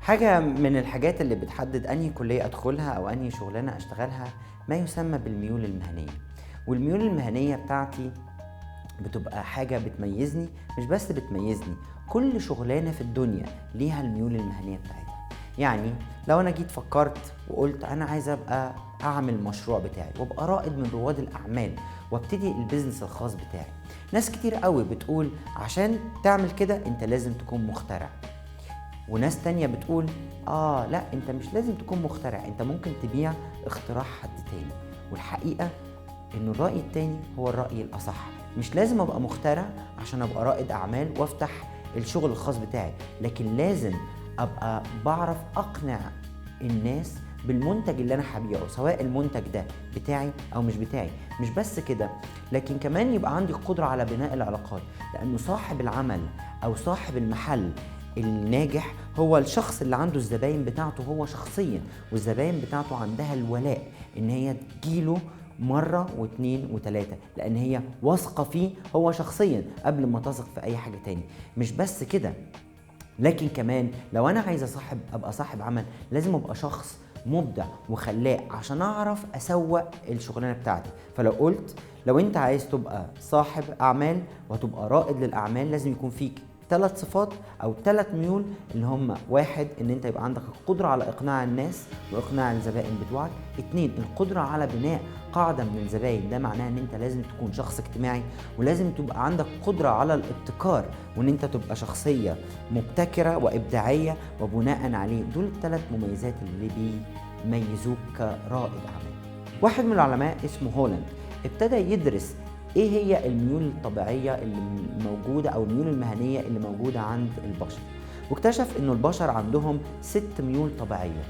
حاجة من الحاجات اللي بتحدد أنهي كلية أدخلها أو أنهي شغلانة أشتغلها ما يسمى بالميول المهنية. والميول المهنية بتاعتي بتبقى حاجة بتميزني، مش بس بتميزني، كل شغلانة في الدنيا ليها الميول المهنية بتاعتها. يعني لو أنا جيت فكرت وقلت أنا عايز أبقى أعمل مشروع بتاعي وأبقى رائد من رواد الأعمال وابتدي ال business الخاص بتاعي، ناس كتير قوي بتقول عشان تعمل كده أنت لازم تكون مخترع، وناس تانية بتقول لا أنت مش لازم تكون مخترع، أنت ممكن تبيع اختراع حد تاني. والحقيقة إنه الرأي التاني هو الرأي الأصح. مش لازم أبقى مخترع عشان أبقى رائد أعمال وأفتح الشغل الخاص بتاعي، لكن لازم أبقى بعرف أقنع الناس بالمنتج اللي أنا هبيعه، سواء المنتج ده بتاعي أو مش بتاعي. مش بس كده، لكن كمان يبقى عندي قدرة على بناء العلاقات، لأنه صاحب العمل أو صاحب المحل الناجح هو الشخص اللي عنده الزباين بتاعته هو شخصيا، والزباين بتاعته عندها الولاء إن هي تجيله مرة واثنين وثلاثة، لأن هي واثقة فيه هو شخصيا قبل ما تثق في أي حاجة تاني. مش بس كده، لكن كمان لو أنا عايز أبقى صاحب عمل لازم أبقى شخص مبدع وخلاق عشان أعرف أسوق الشغلانة بتاعتي. فلو قلت لو أنت عايز تبقى صاحب أعمال وتبقى رائد للأعمال لازم يكون فيك 3 صفات أو 3 ميول، اللي هم 1 إن أنت يبقى عندك القدرة على إقناع الناس وإقناع الزبائن بتوعك، 2 القدرة على بناء قاعدة من الزبائن، ده معناه إن أنت لازم تكون شخص اجتماعي ولازم تبقى عندك قدرة على الابتكار وإن أنت تبقى شخصية مبتكرة وإبداعية، وبناء عليه دول 3 مميزات اللي بيميزوك كرائد أعمال. واحد من العلماء اسمه هولاند ابتدى يدرس ايه هي الميول الطبيعية اللي موجودة او الميول المهنية اللي موجودة عند البشر، واكتشف انه البشر عندهم 6 ميول طبيعية.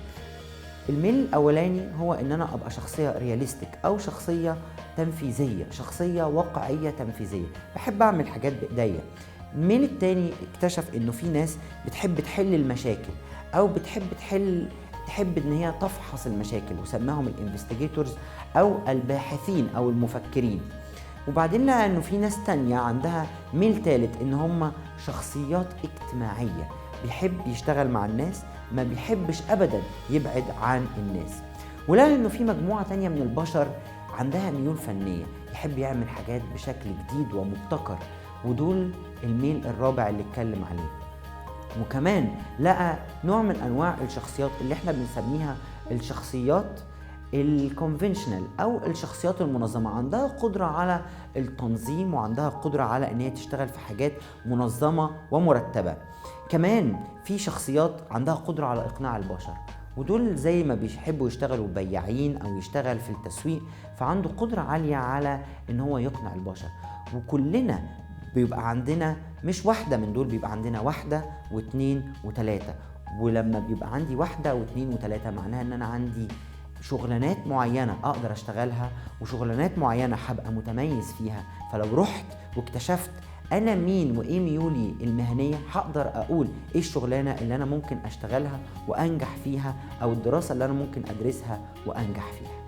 الميل الاولاني هو ان انا ابقى شخصية realistic او شخصية تنفيذية، شخصية واقعية تنفيذية، بحب اعمل حاجات بايديا. الميل التاني اكتشف انه في ناس بتحب تحل المشاكل او بتحب تحب ان هي تفحص المشاكل، وسماهم ال investigators او الباحثين او المفكرين. وبعدين لقى انه في ناس تانية عندها ميل تالت، ان هم شخصيات اجتماعية، بيحب يشتغل مع الناس، ما بيحبش ابدا يبعد عن الناس. ولقى انه في مجموعة تانية من البشر عندها ميول فنية، يحب يعمل حاجات بشكل جديد ومبتكر، ودول الميل الرابع اللي اتكلم عليه. وكمان لقى نوع من انواع الشخصيات اللي احنا بنسميها الشخصيات ال conventional او الشخصيات المنظمة، عندها قدره على التنظيم وعندها قدره على ان هي تشتغل في حاجات منظمة ومرتبة. كمان في شخصيات عندها قدره على اقناع البشر، ودول زي ما بيحبوا يشتغلوا بياعين او يشتغل في التسويق، فعنده قدره عالية على ان هو يقنع البشر. وكلنا بيبقى عندنا مش واحدة من دول، بيبقى عندنا 1 و2 و3. ولما بيبقى عندي 1 و2 و3 معناها ان انا عندي شغلانات معينة أقدر أشتغلها وشغلانات معينة هبقى متميز فيها. فلو رحت واكتشفت أنا مين وإيه ميولي المهنية هقدر أقول إيه الشغلانة اللي أنا ممكن أشتغلها وأنجح فيها، أو الدراسة اللي أنا ممكن أدرسها وأنجح فيها.